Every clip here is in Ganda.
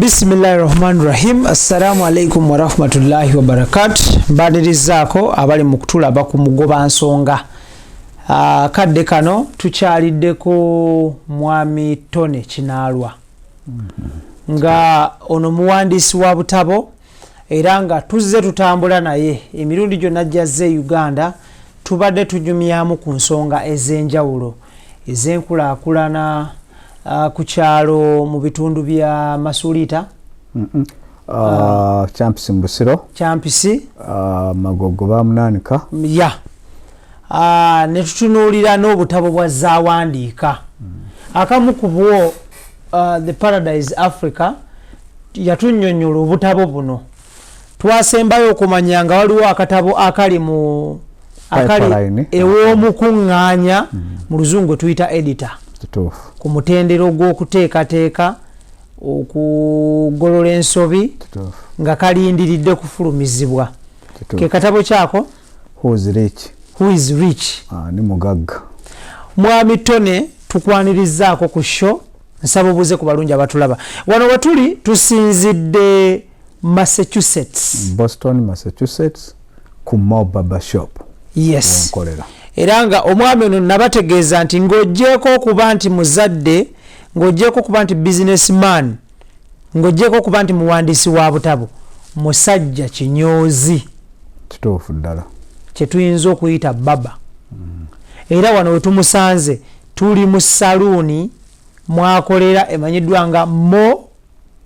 Bismillahi rahmani rahim. Assalamu alaikum warahmatullahi wabarakatu. Mbanirizaako abali mu kutulaba ku Mugoba Nsonga. Kadde kano tukyaliddeko Mwami Tone Kinaalwa, nga ono muwandiisi wa butabo, era nga tuzze tutambula naye emirundi gyonna gyazze e Uganda. Tubadde tunyumyamu ku nsonga ez'enjawulo ez'enkulaakulana ku kyalo mu bitundu bya Masuliita. Kyampisi mu Busiro. Kyampisi. Magogo bamunaanika. Ya, ne tutunuulira n'obutabo bwa zawandiika. Akamu ku bwo, The Paradise Africa, yatunnyonnyola obutabo buno. Twasembayo okumanya nga waliwo akatabo akali mu akali pipeline. Ew'omukuŋŋaanya, mu Luzungu tuyita editor, ku mutendera ogw'okuteekateeka, okugolola ensobi, nga kalindiridde kufulumizibwa. Ke katabo kyako? Who's Rich. Who Is Rich. Ni mugagga? Mwami Tone, tukwanirizaako ku show. Nsaba obuuze ku balungi abatulaba. Wano wetuli tusinzidde Massachusetts. Boston, Massachusetts, ku Mo Barber Shop wenkolera. Era nga omwami ono nabategeeza nti ng'oggyeko okuba nti muzadde, ng'oggyeko okuba nti businessman, ng'oggyeko okuba nti muwandiisi wa butabo, musajja kinyoozi. Kituufu ddala. Kyetuyinza okuyita barber. Era wano wetumusanze tuli mu saluuni mwakolera emanyiddwa nga Mo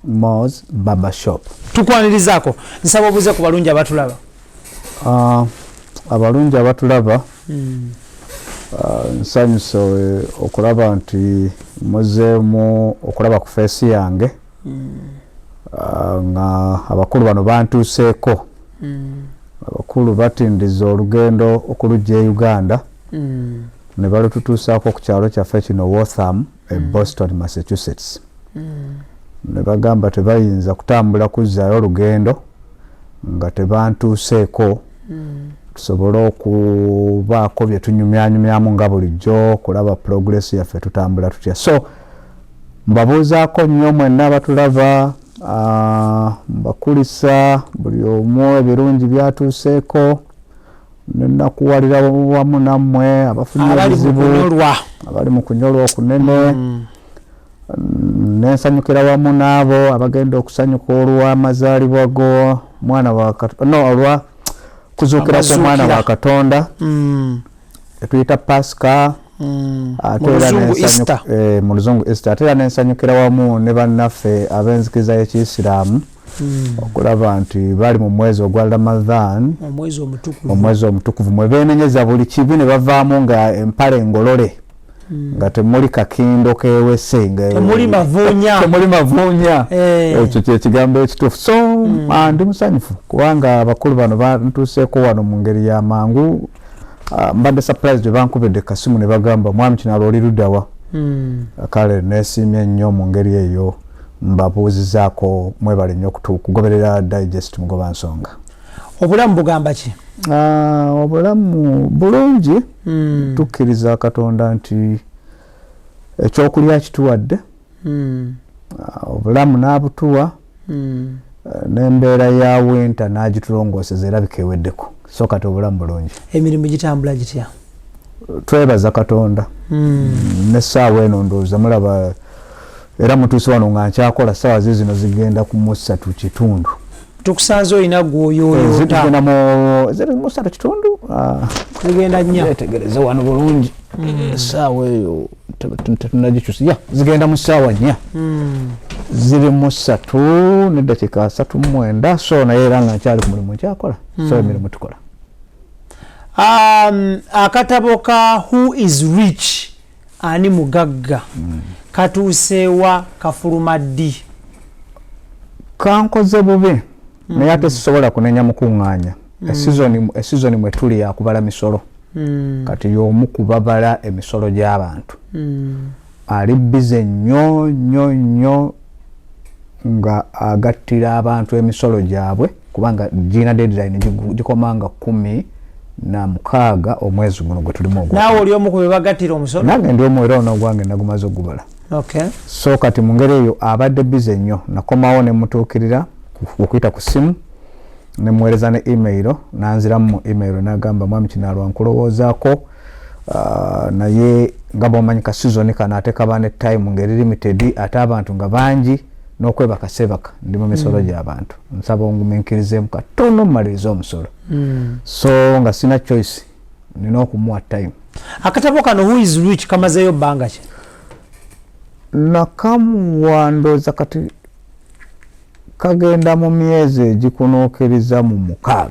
Mo's Barber Shop. Tukwanirizaako. Nsaba obuze ku balungi abatulaba. Abalungi abatulaba, nsanyuse okulaba nti muzeemu okulaba ku face yange, nga abakulu bano bantuuseeko. Abakulu batindiza olugendo okulujja e Uganda ne balututuusaako ku kyalo kyaffe kino Waltham e Boston, Massachusetts, ne bagamba tebayinza kutambula kuzzaayo olugendo nga tebantuuseeko, tusobole okubaako bye tunyumyanyumyamu nga bulijjo, kulaba progress yaffe, tutambula tutya. So mbabuuzaako nnyo mwenna abatulaba, mbakulisa buli omu ebirungi byatuuseeko, nenakuwalira wamu nammwe abafunye abali mu ebizibu, kunyolwa, abali mu kunyolwa okunene, nensanyukira wamu n'abo abagenda okusanyuka olw'amazaalibwa go mwana wa no, olwa kuzuukira kw'omwana wa Amazuukira. Katonda etuyita Pasika. Ate Mu era Luzungu Easter. Mu Luzungu Easter. Ate era nensanyukira wamu ne bannaffe ab'enzikiriza y'Ekiyisiraamu okulaba nti bali mu mwezi ogwa Ramadhan, omwezi omutukuvu, omwezi omutukuvu mwe beenenyeza buli kibi ne bavaamu nga empale ngolole, nga temuli kakindo kewese, nga temuli mavuunya. Temuli mavuunya. Ekyo kyekigambo ekituufu. So ndi musanyufu kubanga abakulu bano bantuuseeko wano mu ngeri ya mangu. Mbadde surprise bwe bankubidde kasimu ne bagamba, "Mwami Kinalo, oli luddawa?" Kale neesiimye nnyo mu ngeri eyo. Mbabuuzizaako, mwebale nnyo kugoberera Digest Mugoba Nsonga. Obulamu bugamba ki? Obulamu bulungi. Tukkiriza Katonda nti ekyokulya kituwadde, obulamu n'abutuwa, n'embeera ya winter n'agitulongooseza, erabika eweddeko. So kati obulamu bulungi. Emirimu gitambula gitya? Twebaza Katonda. N'essaawa eno ndowooza mulaba, era mutuuse wano nga nkyakola. Ssaawa ze zino zigenda ku mu 3:15. Tukusanze olina gwoyoyota. Zigenda mu, ziri mu 3:15. Zigenda 4. Wetegereze wano bulungi essaawa eyo, tetunagikyusa. Ya, zigenda mu ssaawa 4. Ziri mu 3:39. So naye era nga nkyali ku mulimu, nkyakola. So emirimu tukola. Akatabo ka Who Is Rich, ani mugagga, katuuseewa? Kafuluma ddi? Kankoze bubi, naye ate sisobola kunenya mukuŋŋaanya. Esizoni mwe tuli yakubala misolo. Kati y'omu kubabala emisolo gy'abantu ali busy nnyo nnyo nnyo nga agattira abantu emisolo gyabwe, kubanga gina deadline gikoma nga 16 omwezi guno gwe tulimu Naawe oli omu ku be bagattira omusolo? Nange ndi omu, era ono ogwange nagumaze ogubala. Okay. So kati mu ngeri eyo abadde busy nnyo. Nakomawo ne mutuukirira okuyita ku ssimu, ne muweereza ne email, nanziramu mu email n'agamba, "Mwami Kinaalwa, nkulowoozaako, naye nga bwomanyi ka season kano ate kaba ne time ngeri limited, ate abantu nga bangi n'okwebaka sebaka, ndi mu misolo gy'abantu, nsaba ongumiikirizeemu katono mmalirize omusolo." So nga sina choice, nina okumuwa time. Akatabo kano Who Is Rich kamazeeyo bbanga ki? Nakamuwa ndooza kati kagenda mu myezi egikunuukiriza mu 6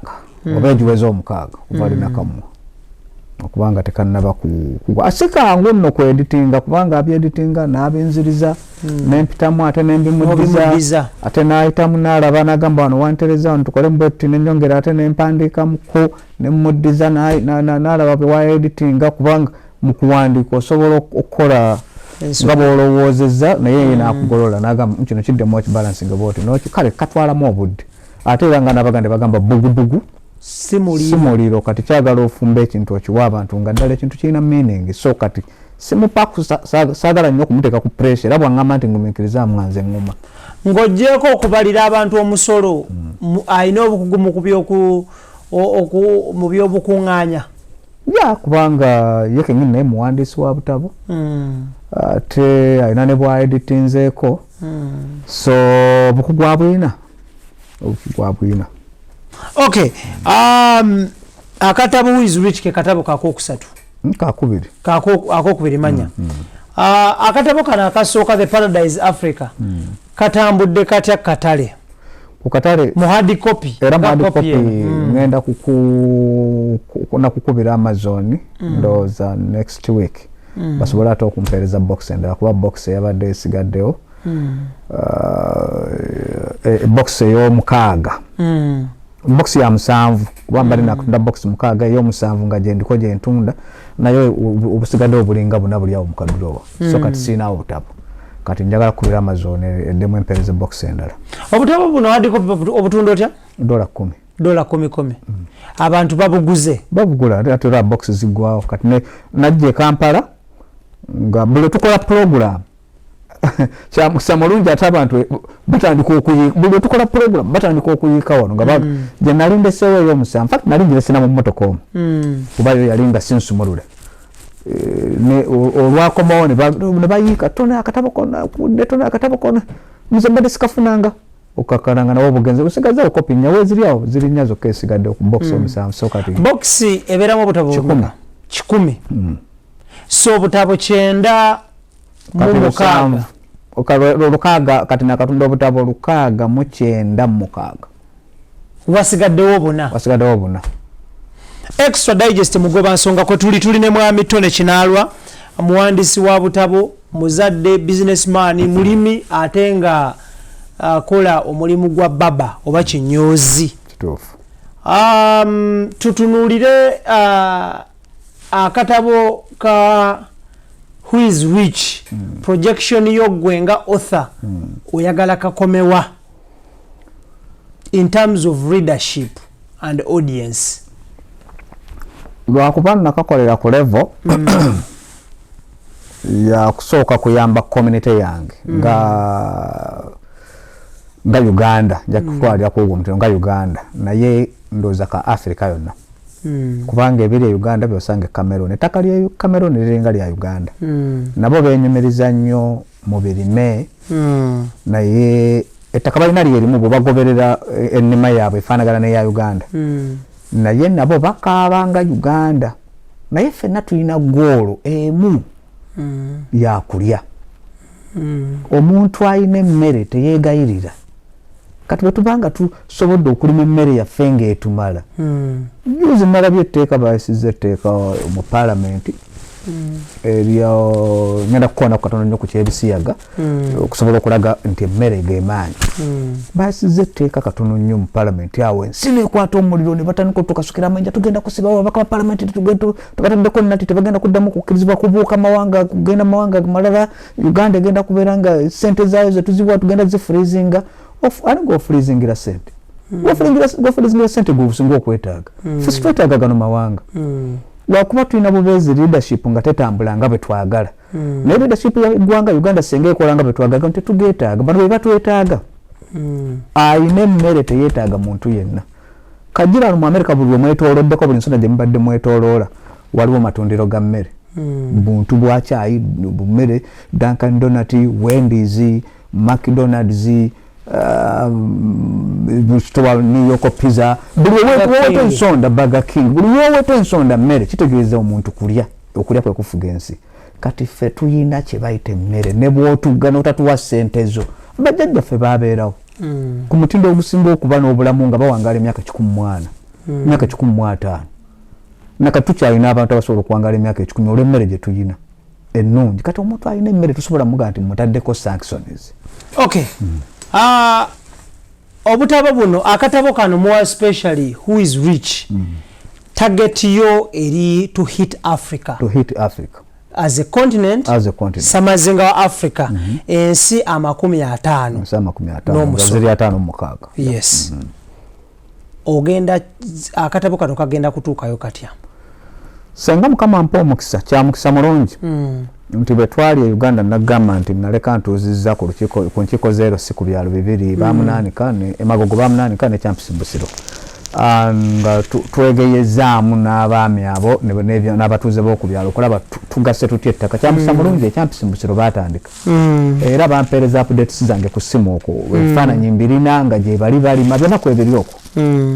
oba egiweza 6 kuva linakamuwa, okubanga tekannaba kugwa. Si kangu nno kweditinga, kubanga abyeditinga n'abinziriza, nempitamu ate nembimuddiza. N'obimuddiza. Ate n'ayitamu n'alaba n'agamba, "Wano wantereza, wano tukole bwetuti," nenyongera ate nempandiikamuko nemuddiza, n'alaba bwe waeditinga, kubanga mu kuwandiika osobola okukola nga bw'olowoozezza, naye ye n'akugolola n'agamba, "Kino kiddemu okibalansinga bwoti noki." Kale katwalamu obudde, ate era nga n'abaganda bagamba bugubugu si muliro. Si muliro. Kati kyagala ofumba ekintu okiwa abantu nga ddala ekintu kirina meaning. So kati simupaku, saagala nnyo okumuteeka ku pressure, era bwaŋŋamba nti ngumiikirizaamu, nga nze ŋŋuma. Ng'oggyeko okubalira abantu omusolo, alina obukugu mu mu byobukuŋŋaanya? Ya, kubanga ye kenyini naye muwandiisi wa butabo, ate alina ne bwaeditinzeeko, so obukugu abulina, obukugu abulina. Okay, akatabo Who Is Rich ke katabo kakokusatu? Kakubiri. Akokubiri manya. Akatabo kano akasooka, The Paradise Africa, katambudde katya katale? Ku katale mu hard copy? Era mu Nga hard copy copy eno. Ngenda nakukubira Amazon, ndowooza next week basobole ate okumpeereza box endala, kuba box eyabadde esigaddewo, box ey'omukaaga, box ya 7, kuba mbadde nakutunda box 6, ey'omusanvu nga gyendiko gyentunda, naye obusigaddewo bulinga buna buli awo mu kadulowa. So kati siinawo butabo, kati njagala kukubira Amazon eddemu empeereza box endala. Obutabo buno hard copy obutunda otya? $10. $10, 10. Abantu babuguze? Babugula, ate era box ziggwawo. Kati najja e Kampala nga buli tukola program, kyamukisa mulungi, ate abantu batandika okuyiika. Buli lwetukola program batandika okuyiika wano nga gye nali ndeseewo ey'omusanvu. Fact, nali ngiresena mu mmotoka omwo, kuba yo yali nga sinsumulule. Olwakomawo ne bayiika, "Tona akatabo kona kudde, tona akatabo kona." Nze mbadde sikafunanga, okakalanga nawe obugenzi busigaza kopi 4 weeziri awo, ziri 4 zokka esigadde ku box omusanvu. So kati Bokisi ebeeramu obutabo 100. bumeka? 100. So obutabo 96. Kati 7. 6, kati nakatunda obutabo 696. Wasigaddewo buna? Wasigaddewo buna. Extra Digest, mugoba nsonga kwe tuli, tuli ne mwami Tone Kinaalwa, muwandiisi wa butabo, muzadde, businessman, mulimi, ate nga akola omulimu gwa baba oba kinyozi. Kituufu. Tutunuulire akatabo ka Who Is Rich. Projection yo gwe nga author, oyagala kakomewa in terms of readership and audience? Lwakuba nakakolera ku level yakusooka kuyamba community yange nga Uganda, nja kutwalira ogwo omutendo nga Uganda, naye ndowooza ka Africa yonna, kubanga ebiri e Uganda byosanga e Cameroon. Ettaka lya Cameroon liringa lya Uganda. Nabo benyumiriza nnyo mu birime, naye ettaka balina lyerimu, bwe bagoberera ennima yaabwe efaanagana n'eya Uganda, naye nabo bakaabanga Uganda. Naye ffenna tulina goal emu yakulya. Omuntu alina emmere teyeegayirira. Kati bwe tubanga tusobodde okulima emmere yaffe ng'etumala. Juzi nalabye etteeka, bayisizza etteeka mu paalamenti eryo, ngenda kukoona ku katono nnyo ku kyebisiyaga okusobola okulaga nti emmere gemaanyi. Bayisizza etteeka katono nnyo mu paalamenti awo, ensi nekwata omuliro, ne batandika otukasukira amayinja, "Tugenda kusibawo ababaka ba paalamenti, tubataddeko nati, tebagenda kuddamu kukkirizibwa kubuuka mawanga, kugenda mawanga malala, Uganda egenda kubeera nga sente zaayo zetuziwa tugenda zifreezinga." Ani gofreezingira sente? Gofreezingira sente gwosinga okwetaaga. Ffe sitwetaaga gano mawanga. Lwakuba tulina bubeezi leadership nga tetambula nga bwe twagala. Naye leadership ya ggwanga Uganda singa ekola nga bwe twagala, tetugeetaaga. Bano be batwetaaga. Ayina emmere teyeetaaga muntu yenna. Kajirano mu Amerika buli lwemwetooloddeko, buli nsonda gye mubadde mwetooloola, waliwo matundiro ga mmere. Buntu bwa kyayi, bummere, Dunkin Donut, Wendy's, McDonald's, store, New York Pizza, buli weweta ensonda, Burger King, buli weweta ensonda mmere. Kitegeeza omuntu kulya, okulya kwe kufuga ensi. Kati ffe tuyina kye bayita emmere, ne bw'otugga n'otatuwa ssente zo, bajjajjaffe babeerawo ku mutindo ogusinga okuba n'obulamu nga bawangaala emyaka 104, emyaka 105. Nakati tukyalina abantu abasobola okuwangaala emyaka 100 olw'emmere gye tuyina ennungi. Kati omuntu alina emmere tusobola muga nti mutaddeko sanctions? Okay. Obutabo buno, akatabo kano more especially Who Is Rich, target yo eri to hit Africa? To hit Africa. As a continent? As a continent. Samazinga wa Africa, ensi 50. Ensi 50. N'omusolo. Ziri 56. Yes. Ogenda, akatabo kano kagenda kutuukayo katya? Senga Mukama mpa omukisa, kyamukisa mulungi nti bwe twali e Uganda nagamba nti naleka ntuuzizza ku lukiiko, ku nkiiko zeero si ku byalo bibiri, bamunaanika ne emagogo, bamunaanika ne Kyampisi Busiro. Nga twegeyezaamu n'abaami abo n'abatuuze b'oku byalo okulaba tugasse tutya ettaka. Kyamukisa mulungi ekyampisi Busiro baatandika era bampeereza updates zange ku ssimu okwo, ebifaananyi mbirina nga gye bali balima, byonna kwebiri okwo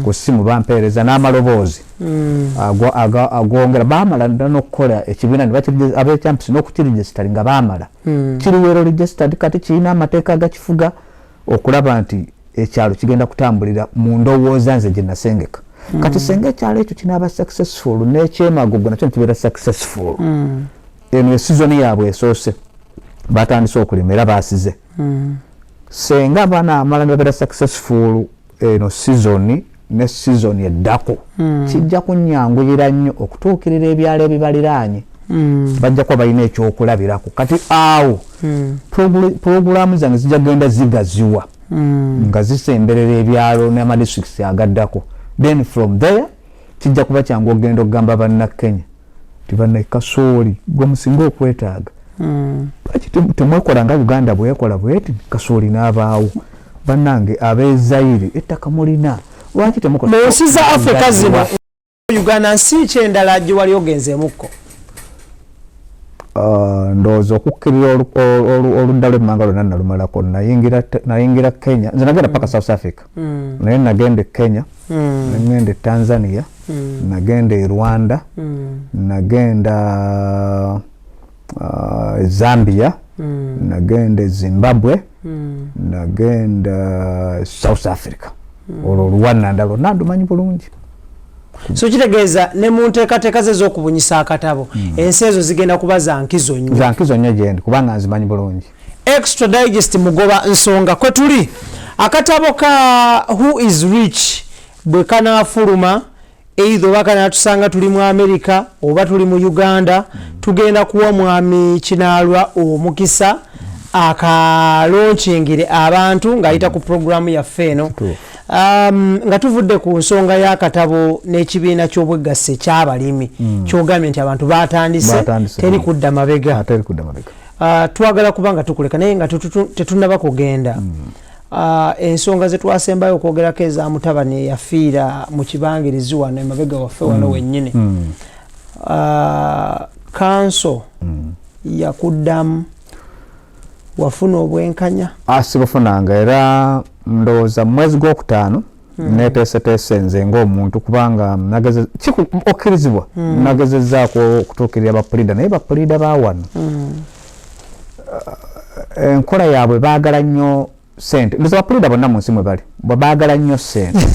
ku ssimu bampeereza n'amaloboozi agongera. Baamala dda n'okukola ekibiina ne ab'ekyampisi n'okukiregistering nga baamala, kiri well registered. Kati kirina amateeka agakifuga okulaba nti ekyalo kigenda kutambulira mu ndowooza nze gye nasengeka. Kati senga ekyalo ekyo kinaaba successful n'ekyemagogo nakyo nekibeera successful, eno esizoni yaabwe esoose batandise okulima era basize. Senga banaamala ne babeera successful eno sizoni ne sizoni eddako, kijja kunnyanguyira nnyo okutuukirira ebyalo ebibaliraanye. Bajja kuba balina ekyokulabirako. Kati awo purogulaamu zange zijja kugenda zigaziwa nga zisemberera ebyalo n'amadistricts agaddako. Then from there kijja kuba kyangu okugenda okugamba Bannakenya ti banna kasooli gwe musinga okwetaaga, lwaki temwekola nga Uganda bwekola bweti, kasooli n'abaawo? Bannange ab'ezaire, ettaka mulina, lwaki temukola? Mu nsi za Africa zino, Uganda, nsi ki endala gye wali ogenzeemukko? Ndowooza okukkirira oludda lw'emmanga lwonna nalumalako. Nayingira Kenya, nze nagenda paka South Africa, naye nagenda e Kenya, nagenda e Tanzania, nagenda e Rwanda, nagenda e Zambia, nagenda e Zimbabwe, nagenda South Africa. Olwo oluwananda lwonna ndumanyi bulungi. So kitegeeza ne mu nteekateeka ze ez'okubunyisa akatabo, ensi ezo zigenda kuba za nkizo nnyo. Za nkizo nnyo gyendi kubanga nzimanyi bulungi. Extra Digest, Mugoba Nsonga kwe tuli. Akatabo ka Who Is Rich bwe kanaafuluma, either oba kanatusanga tuli mu America oba tuli mu Uganda, tugenda kuwa Mwami Kinaalwa omukisa akalaunchinge abantu ng'ayita ku puroguramu yaffe eno. Nga tuvudde ku nsonga y'akatabo n'ekibiina ky'obwegassi ekyabalimi kyogambye nti abantu batandise, Batandise. teri kudda mabega. Ate eri kudda mabega. Twagala kuba nga tukuleka, naye nga tetunnaba kugenda, ensonga ze twasembayo okwogerako eza mutabani eyafiira mu kibangirizi wano emabega waffe wano wennyini, kanso yakuddamu, wafuna obwenkanya? Sibufunanga, era ndowooza mu mwezi gwokutaano neteeseteese nze ng'omuntu kubanga okkirizibwa, nagezezzaako okutuukirira bapulida, naye bapulida ba wano enkola yaabwe baagala nnyo sente. Ndowooza bapulida bonna mu nsi mwe bali bwe baagala nnyo sente,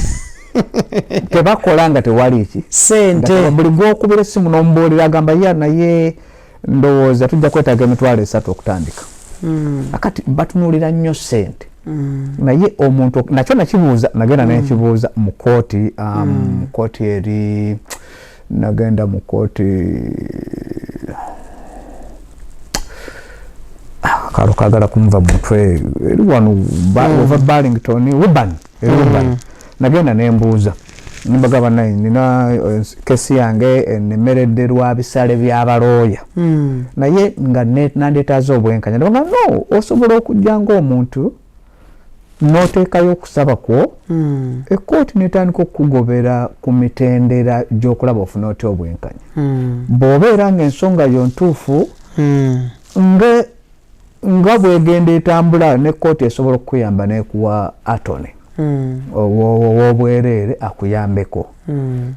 tebakola nga tewali ki? Sente. Buli gwokubira essimu n'omubuulira agamba ya, naye ndowooza tujja kwetaaga 30,000 okutandika. Akati batunuulira nnyo sente, naye omuntu nakyo nakibuuza, nagenda nekibuuza mu kooti, kooti eri, nagenda mu kooti, kalo kagala kunva mu mutwe, eri wano ova Burlington, Woburn, eri Woburn. Nagenda nembuuza. Nembagamba naye nina kesi yange enemeredde lwa bisale by'abalooya, naye nga nandetaaza obwenkanya. Nebagamba no, osobola okujja ng'omuntu n'oteekayo okusaba kwo, ekkooti netandika okukugobera ku mitendera gy'okulaba ofuna otya obwenkanya. Bw'obeera ng'ensonga yo ntuufu, nga bwegenda etambula, ne kkooti esobola okukuyamba n'ekuwa attorney ow'obwereere akuyambeko.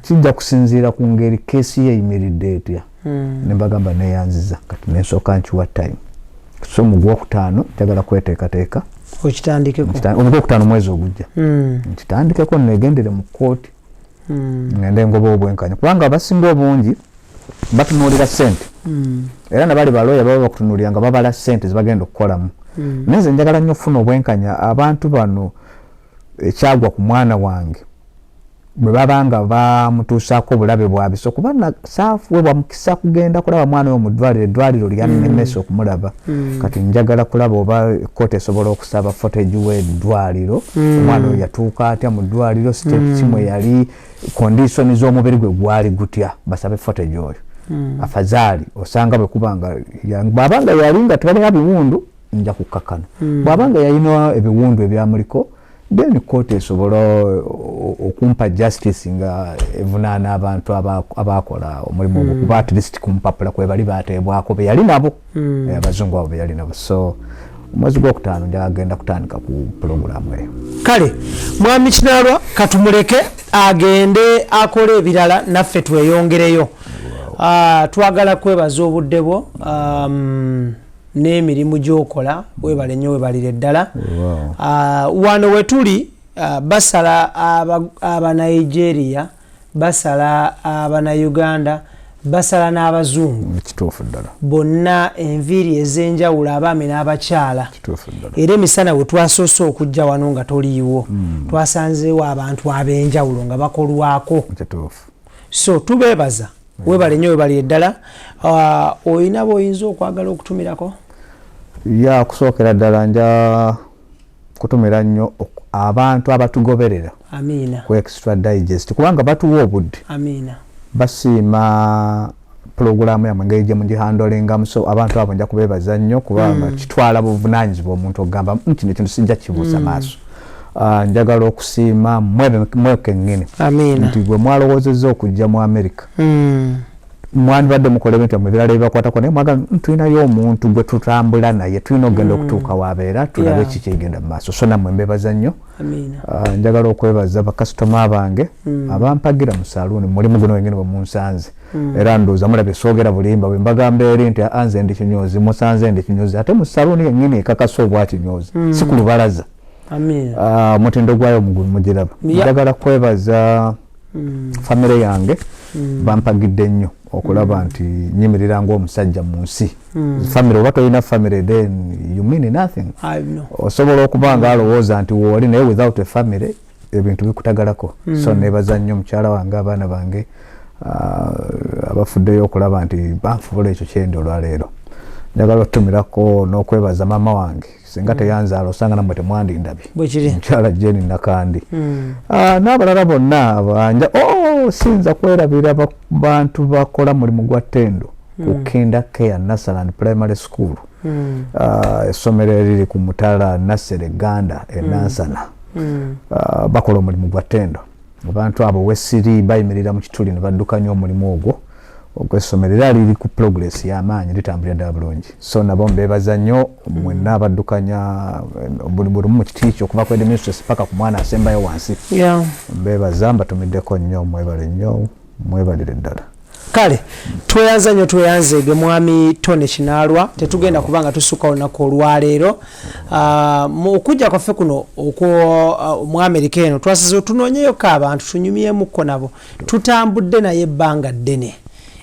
Kijja kusinziira ku ngeri keesi ye eyimiridde etya. Nembagamba neyanziza, kati nensooka nkiwa time. So mu gwokutaano njagala kweteekateeka. Okitandikeko. Omugwokutaano mwezi ogujja, nkitandikeko, negendere mu kkooti, ngende ngoba obwenkanya, kubanga abasinga obungi batunuulira ssente, era nabali balooya baba bakutunuulira nga babala ssente zebagenda okukolamu. Naye nze njagala nnyo okufuna obwenkanya. Abantu bano ekyagwa ku mwana wange bwe baba nga bamutuusaako obulabe bwabiso, kuba saafuwebwa mukisa kugenda kulaba mwana oyo mu ddwaliro, eddwaliro lyannemesa okumulaba. Kati njagala kulaba oba kooti esobola okusaba footage w'eddwaliro, omwana oyo yatuuka atya mu ddwaliro, state kimwe yali, condition z'omubiri gwe gwali gutya, basabe footage oyo. Afazaali osanga bwe kuba nga bw'aba nga yali nga tebalina biwundu, nja kukkakana. Bw'aba nga yalina ebiwundu ebyamuliko, then kooti esobola okumpa justice nga evunaana abantu abakola omulimu ogwo, kuba at least ku mpapula kwe bali bateebwako be yali nabo, abazungu abo be yali nabo. So omwezi gwokutaano njagenda kutandika ku pulogulaamu eyo. Kale mwami Kinaalwa, katumuleke agende akole ebirala, naffe tweyongereyo. Twagala kwebaza obudde bwo n'emirimu gy'okola. Webale nnyo, webalire ddala. Wano wetuli, basala Abanigeria, basala Abanauganda, basala n'abazungu. Kituufu ddala. Bonna enviiri ez'enjawulo, abaami n'abakyala. Kituufu ddala. Era emisana bwe twasoose okujja wano nga toliiwo, twasanzeewo abantu ab'enjawulo nga bakolwako. Kituufu. So tubeebaza, webale nnyo, webalire ddala. Olina bw'oyinza okwagala okutumirako? Ya, kusookera ddala nja kutumira nnyo abantu abatugoberera Amiina. ku Extra Digest, kubanga batuwa obudde. Amiina. Basiima pulogulaamu yammwe, engeri gye mugihandolingamu. So abantu abo nja kubeebaza nnyo, kubanga kitwala buvunaanyizibwa omuntu okugamba, kino ekintu sijja kibuusa maaso." Njagala okusiima mmwe kennyini Amiina. nti gwe mwalowoozezza okujja mu America. Mwandibadde mukola ebintu byammwe ebirala ebibakwatako, naye mwagala, tulinayo omuntu gwe tutambula naye, tulina okugenda okutuuka wabeera tulabe kiki ekigenda mu maaso." So nammwe mbebaza nnyo. Amiina. Njagala okwebaza bakasitoma bange abampagira mu saluuni, mulimu guno wenyini bwe munsanze. Era ndowooza mulabye soogera bulimba bwe mbagamba eri nti, "Ah, nze ndi kinyozi." Musanze ndi kinyozi, ate mu saluuni yennyini ekakasa obwa kinyozi, si ku lubalaza. Amiina. Omutindo gwayo mugiraba. Njagala kwebaza famire yange, bampagidde nnyo okulaba nti nyimirira ng'omusajja mu nsi. Famire, oba tolina famire, then you mean nothing. I know. Osobola okuba nga alowooza nti wooli, naye without a family ebintu bikutagalako. So nebaza nnyo mukyala wange, abaana bange, abafuddeyo okulaba nti banfuula ekyo kyendi olwaleero. Njagala otutumirako n'okwebaza maama wange, singa teyanzaala osanga nammwe temwandindabye. Bwekiri. Mukyala Jeni Nakandi. N'abalala bonna abanja. Oh, siyinza kwerabira bantu bakola mulimu gwa ttendo ku Kinder Care Nursery and Primary School, essomero eriri ku Mutala Nasser Ganda e Nansana. Bakola omulimu gwa ttendo abantu abo. Wesiri bayimirira mu kituli ne baddukanya omulimu ogwo ogw'essomero, era liri ku progress y'amaanyi, litambulira ddala bulungi. So nabo mbeebaza nnyo mwenna abaddukanya buli lumu mu kiti kyo, okuva ku headmistress paka ku mwana asembayo wansi. Mbeebaza, mbatumiddeko nnyo. Mwebale nnyo, mwebalire ddala. Kale tweyanza nnyo, tweyanzeege mwami Tony Kinaalwa. Tetugenda kubanga tusukka olunaku olwaleero. Mu okujja kwaffe kuno okwo mu Amerika eno, twasize tunoonyeyoko abantu tunyumyemukko nabo. Tutambudde naye ebbanga ddene,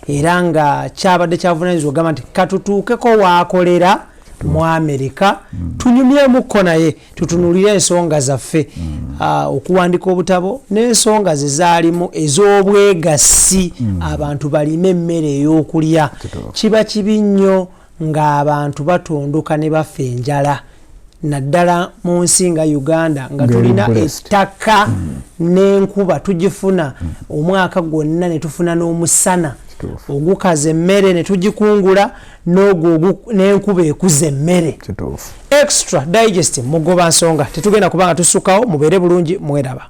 era nga kyabadde kyavunanyizibwa ogamba nti katutuukeko waakolera mu Amerika, tunyumyemukko naye, tutunulire ensonga zaffe. Okuwandika obutabo n'ensonga ze zaalimu ez'obwegassi, abantu balime emmere ey'okulya. Kiba kibi nnyo ng'abantu batondoka ne bafa enjala. Naddala mu nsi nga Uganda nga tulina ettaka n'enkuba tugifuna omwaka gwonna, ne tufuna n'omusana ogukaza emmere ne tugikungula, n'ogwo n'enkuba ekuza emmere. Extra Digest, Mugoba Nsonga. Tetugenda kubanga tusukawo. Mubeere bulungi, mweraba.